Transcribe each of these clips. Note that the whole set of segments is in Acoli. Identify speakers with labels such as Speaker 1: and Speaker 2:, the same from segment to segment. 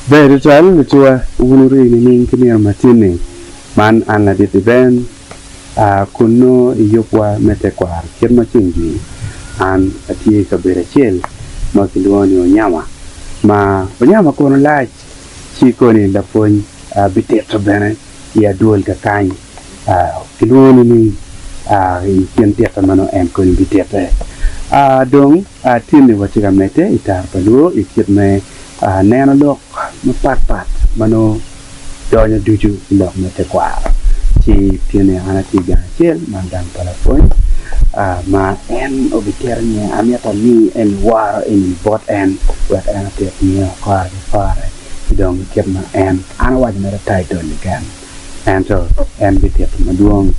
Speaker 1: Ber tutwal lutuwa wun wuri nining ki nino matin-ni? Man an ladit Ben, aa kun nongo i yubwa me tekwaro kit ma ceng jwi. An atye i kabedo acel ma kilwongo ni Onyama, ma Onyama kono lac ci koni lapwony bitito bene i adwol kakany. Kilwongo nining i kin tita ma nongo en koni bititte? Dong tinni watye ka medde i tara pa lwor i kit me neno lok mapat pat ma nongo donyo ducu i lok me tekwaro. Ci tinni an atye i gang acel man gang pa lapwony ma en obitito nyinge amito ami eni woro eni bot en wek en otit nyinge kore ki kore ki dong kit ma en an awaco mere title keken. Ento en bitito madwong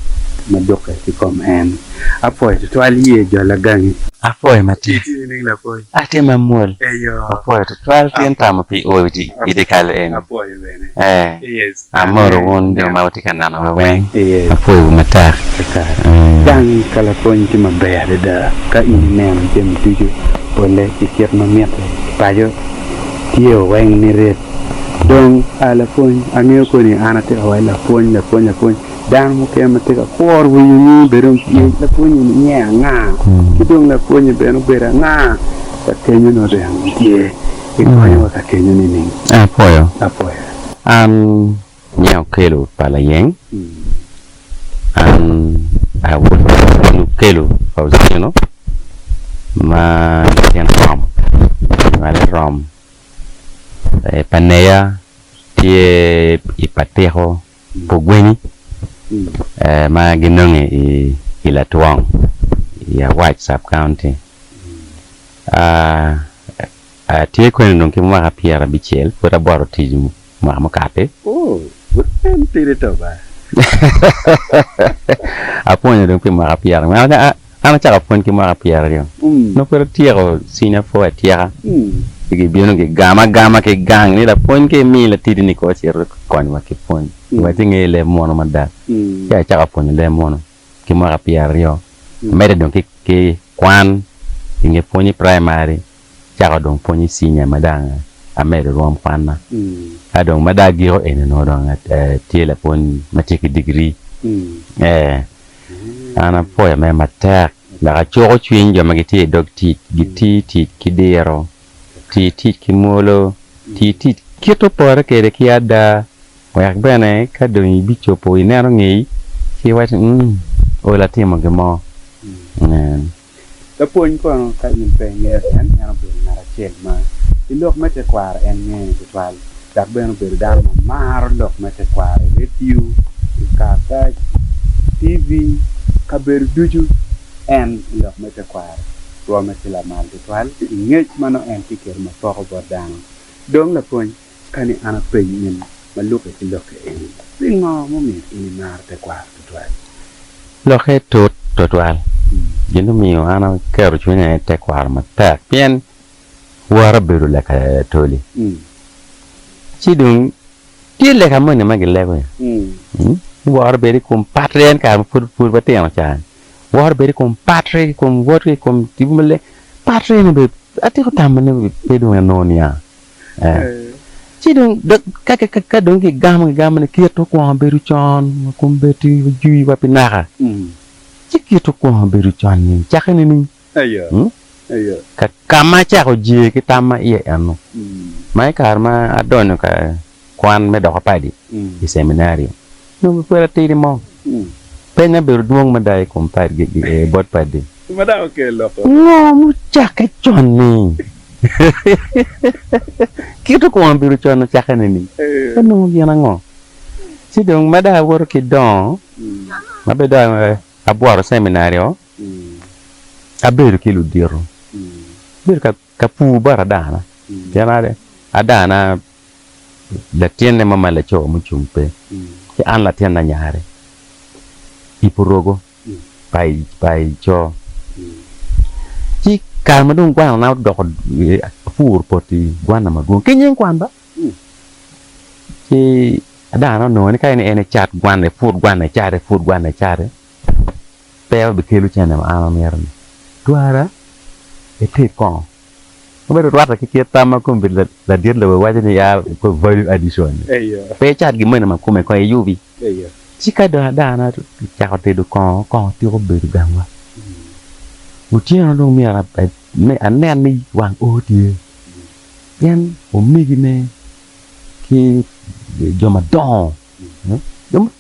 Speaker 1: ma dukke i kom en. Apwoyo tutwal ye jo lagangi.
Speaker 2: Apwoyo matek.
Speaker 1: Itye nining lapwony?
Speaker 2: Atye mamwol.
Speaker 1: Eyo.
Speaker 2: Apwoyo tutwal pien tamo pi o i dyekal eni.
Speaker 1: Apwoyo bene.
Speaker 2: Ee.
Speaker 1: Yes.
Speaker 2: Amoro wun jo ma wutye ka nenowa weng.
Speaker 1: Yes.
Speaker 2: Apwoyowu matek.
Speaker 1: Kakare.
Speaker 2: Ee.
Speaker 1: Gang ka lapwony tye maber adada ka in ineno jami ducu polle i kit ma mitte paco tye weng nirit. Dong, a lapwony, angeyo koni an atye ka waci lapwony, lapwony, lapwony. Dano mukene ma tye ka kworo winyo nyingi bene dong tye, lapwony eni nyinge anga? Ki dong lapwonye bene obedo anga? Ka kenyo nongo dong tye, ikonyowa ka kenyo nining?
Speaker 2: Apwoyo.
Speaker 1: Apwoyo.
Speaker 2: An nyinga Okello pa Layeng. An awod pa Okello Faustino ma latin rom, anywale rom. Pa neya tye i patiko pogwenyi ma ginonge i Latwong i Awac Sub County. Atye kwene dong ki mwaka pyerabicel pud abwoto tic mwaka mukato-ti. Apwonyo dong pi mwaka pyerangwen. An acako pwony ki mwaka pyeraryo, nongo pud atyeko senior four atyeka, ci gibino gigama agama ki gang ni lapwony ka imi latidi-ni kong ocit okonywa ki pwony wek inge leb munu mada. Ci acako pwonyo leb munu ki mwaka pyeraryo, amedde dong ki kwan i nge pwony i praimari, acako dong pwony i senior ma dong amedo rwom kwanna. Ka dong ma dong agiko eni onongo dong atye lapwony ma tye ki digiri. Ee. An apwoyo mere matek dok acuko cwiny jo ma gitye i dog tic giti tic ki diro, ti tic ki mwolo, ti tic kit opore kwede ki ada, wek bene ka dong ibicopo ineno ngeyi ci iwac ni, Umm, ol atimo gin mo.
Speaker 1: Lapwony kono ka in pe ingeyo en, en obedo ngat acel ma i lok me tekwaro en ngene tutwal dok bene obedo dano ma maro lok me tekwaro i redio, i karatac, i TV, kabedo ducu en i lok me tekwaro rwomme tye lamal tutwal i ngec ma nongo en tye kwede ma poko bot dano. Dong lapwony, Ka ni an apeny in ma lukke ki lokke eni, pingo mumiyo in imaro tekwaro tutwal?
Speaker 2: Lokke tut tutwal. Gin mumiyo an aketo cwinya i tekwaro matek pien wora obedo leka toli. Ci dong tye leka moni ma gilego ni wora obedo i kom patri en kare ma pud watino ca ni wora obedo i kom patri i kom wot ki i kom tipo maleng patri eni bene atiko tamo ni pe dong anongo niang. Ci dong ka dong gigamo gigamo ni kit okwongo bedo con wa kombeddi wa jwi wa pi naka, ci kit okwongo bedo con-ni cakke nining? Ka ka ma acako jee ki tam ma iye eno, ma i kare ma adonyo ka kwan me doko padi i ceminario, nongo pud atidi mo. Peny obedo dwong mada i kom padi, bot padi. Ngo mucakke con-ni? Kit okwongo bedo con ocakke nining? Onongo gin ango? Ci dong ma dong awoto ki dongo, ma bene dong abwoto ceminario, abedo ki ludito, abedo ka pur bot adana, pien adana latinne mo ma laco mucung pe, ci an latinne anyare i Purogo. pa i co. Ci kare ma dong gwanana odoko apur poti gwanna madwong ki nying kwan ba. Ci adana onongo ni ka en ecat gwanna eput gwanna ecat eput gwanna ecat pe obikelo cente ma an amito ni. Twara eted kongo. Obedo rwatte ki kit tam ma kombeddi ladit lobo waco ni ya value addition. Pe icat gin moni ma kome kong iyubi. Ci ka dong adana ocako tedo kongo, kongo tiko bedo gangwa. Otyeno dong myero anen ni wang oo tye. Pien omegine ki jo madongo, jo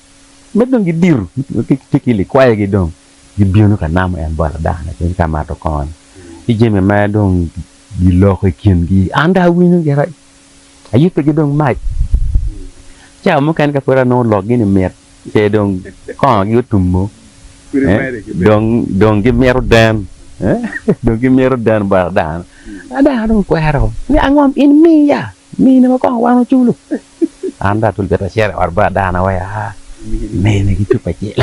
Speaker 2: ma dong gidito tye ki likwayogi dong gibino ka namo en bot adana ki ka mato kongo-ni. Ci jami ma dong giloko i kingi, an dong awinyo gira ayubbe ki dong mac. Cawa mukene ka pud anongo lokgi ni mit, ce dong kongogi otumo, dong dong gimito den, dong gimito den bot adana. Adana dong okwero ni angom in miya, mine ma kongo wan oculo. An dong atul bita acito i ot bot adana wa ya, mine ki cupa acel.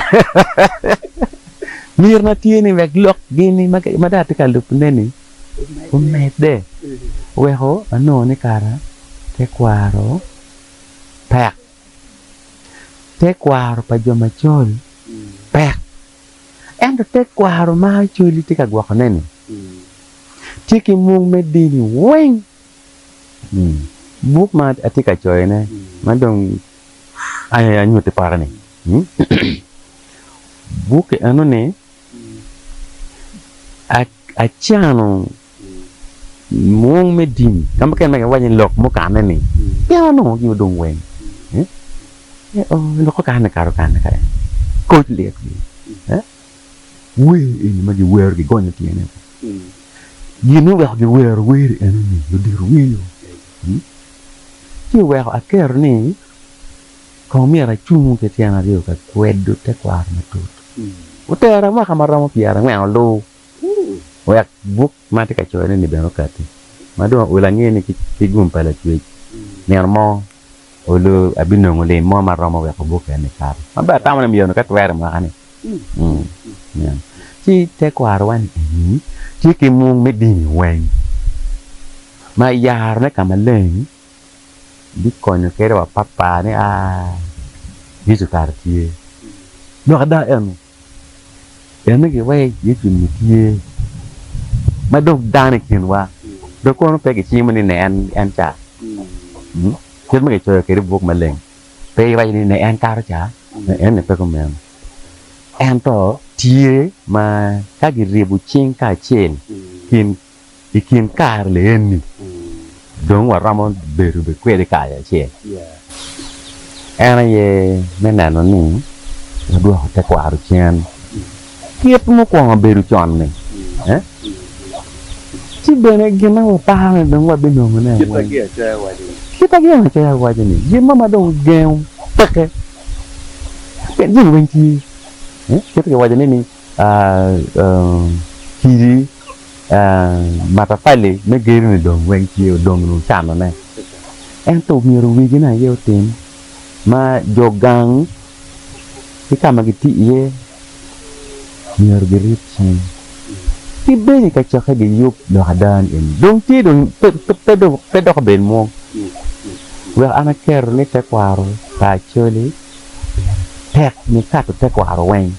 Speaker 2: Myero na tye ni wek lok gini ma dong atye ka lubone-ni omedde weko anongo ni kara tekwaro pek. Tekwaro pa jo macol pek. Ento tekwaro ma Acholi tye ka gwokone-ni tye ki mung me dini weng. Buk ma atye ka coyone ma dong anyutti pote-ni, buk enoni acano mung me dini ka mukene ma kiwaco ni lok mukane ni pien onongo gi odong weng lok okane kara okane kara koc lyet gi wer eni ma giwero gigonyo tyene gin ma oweko giwero wer eno ni ludito winyo ci oweko aketo ni kong myero acung ki tyen aryo ka kwedo tekwaro matut. Otera mwaka ma romo pyerangwen olu wek buk ma atye ka coyone-ni bene okatti. Ma dong olo ange ni ki gum pa Lacwec, nino mo olu abinongo lim mo ma romo weko buk eni kato. Ma bene atamo ni myero ka twere mwaka-ni. Ci tekwarowa-ni eni tye ki mung me dini weng ma yarone ka maleng bikonyo kede wa papa ni aa Yecu kara tye. Lok ada eno, eno giwek Yecu ni tye ma dong dano i kinwa dong kono pe gicimo ni ne en ca. Kit ma gicoyo kwede i buk maleng pe giwaco ni ne en kato ca, ene pe kumeno. Ento tye ma ka giribo cing kacel kin I kin kare lieni, dong waromo bedo be kwede kare acel. En aye me neno ni wadwoko tekwaro cen kit mukwongo bedo con-ni. Ci bene gin ma waparo ni dong wabinongone weng, kit ma ginacoya waco ni, gin mo ma dong gengo peke, pien jami weng tye. Kit ma kiwaco ni kidi matafali me gedo-ni dong weng tye odong dong canone. Ento myero wigi-ni aye otim ma jo gang ki ka ma gitye iye myero girib cing ki bene i kacokke giyub lok ada ni eni dong tye dong pe dok obed mwong wek an aketo ni tekwaro pa Acholi tek nikato tekwaro weng.